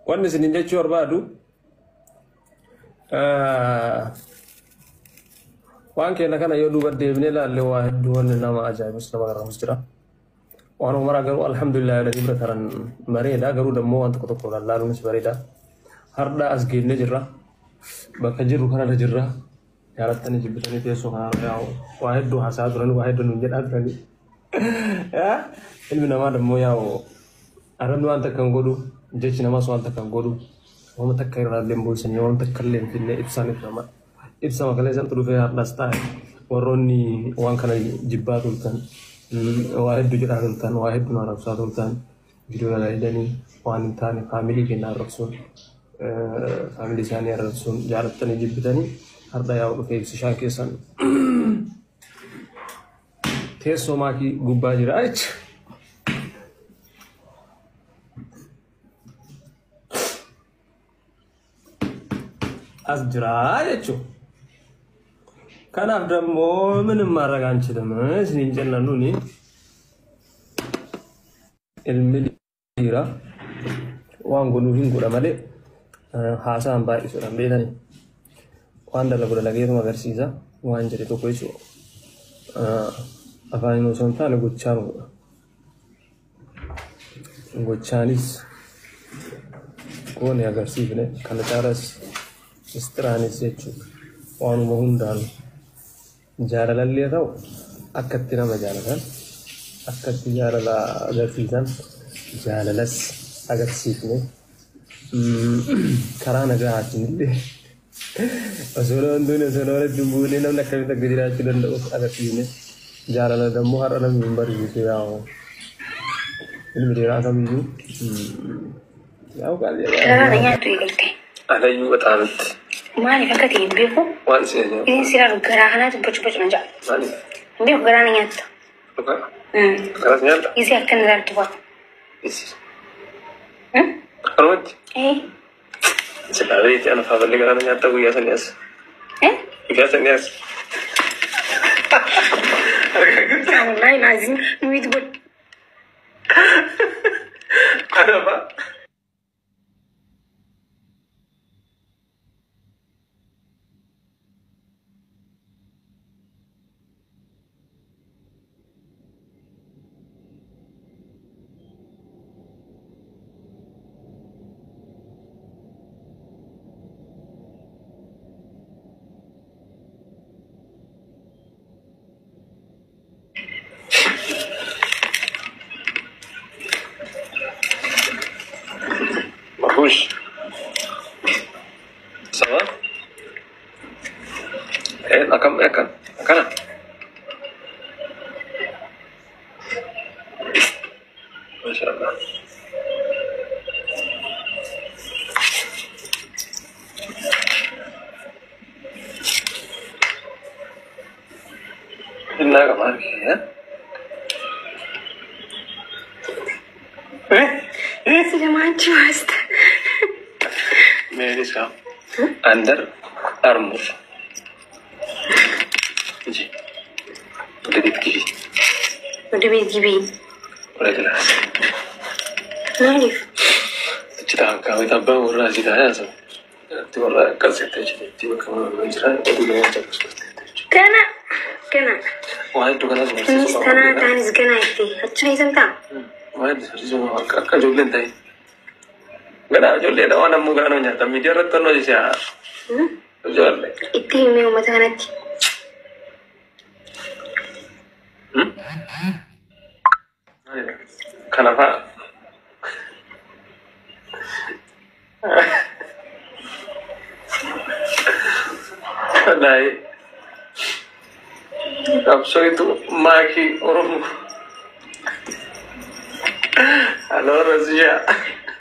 Wanni isiniin jechuu barbaadu waan keenya kana yoo duuba deebinee ilaalle waa hedduu wanni nama ajaa'ibus nama garaamus jira. Waan umaraa garuu alhamdulillah jedhanii bira taran bareeda garuu dammoo waan tokko tokko lallaaluunis bareeda. Har'a as geennee jirra. Bakka jirru kanarra jirra. Jaalattanii jibbitanii teessoo kanarra yaa'u waa hedduu haasaa turan waa hedduu nuun jedhaa turanii. Ilmi namaa dammoo yaa'u arrabni waan takka hin godhu jechi namaas waan takka hin godhu waan takka irraa illee hin buusanii waan takka illee hin finne ibsaan ibsama. Ibsama kaleessantu dhufee har'as taa'e warroonni waan kana jibbaa turtan waa hedduu jedhaa turtan waa hedduu arrabsaa turtan viidiyoo dalaydanii waan hin taane faamilii keenya arrabsuun faamilii isaanii arrabsuun jaalattanii jibbitanii har'a yaa'u dhufee ibsishaan keessan teessoo maakii gubbaa jira jechuudha. As jira jechuudha. Kanaaf dammoo ምንም ማድረግ አንችልም isiniin jenna nuni ilmi dhiiraa waan godhuu hin godha malee haasaan baay'isuudhaan beekani. Waan dalagu dalageetuma agarsiisa waan jedhe tokko jechuudha. Afaan osoo hin taane gochaan godha. Gochaanis goone agarsiifne kana caalas istiraanis jechuudha. Waanuma hundaan jaalalallee ta'u akkatti nama jaalatan akkatti jaalala agarsiisan jaalalas agarsiifne karaa nagahaatiin illee osoo nama hin duune osoo nama walitti hin buune namni akkamitti akka jiraachuu danda'u agarsiifne jaalala dammoo har'a namni hin barsiisu yaa'u ilmi dhiiraa kamiyyuu yaa'u qaalii Garaa na nyaattu eegalte. Alayyuu baxaamitti. Maaliif akka ta'e hin beeku. Waan si ajaa'ibu. Isin siraan garaa kanaatu bocu bocu na ja'a. Maaliif? Hin beeku garaa na nyaatta. Dhugaa? Garas nyaata? Isii akka inni ilaaltu fa'a. Isi. Akkanumatti? Ee. Silaa beeti ana faaballee garaa na nyaatta guyyaa sanii as. Ee? Guyyaa sanii as. Wallaahi laazim nuyi godhu. Ana faa. Marhuush. Sama? Akkam akkan akkana. Masha Allah. Innaa qabaa kee. Sila maanchi waasta. Meelis kaa. Under Armour. Ji. ወደ ቤት ግቢ። ወደ ቤት ግቢ። ወደ class። Maaliif? Achi taa'an abbaan warraa asii taa'ee haasa'u. Itti warra akkas jettee jechuudha. Bakka mana jira oduu nama caqasu jechuudha. Gana. Gana. Waa hedduu kanas Innis barsiisuu tanaa taanis ganaa itti. Achi keessan ta'a. Waa hedduu barsiisuu akka akka ijoolleen ta'e. Ganaa ijoolleedha waan ammoo ganaa nama nyaata. Miidiyaa irratti to'annoo jecha ijoollee. Itti himee uummata kanatti. Kana fa'a. Wallaahi qabsootu maakii Oromoo. Aloo Rasiyaa.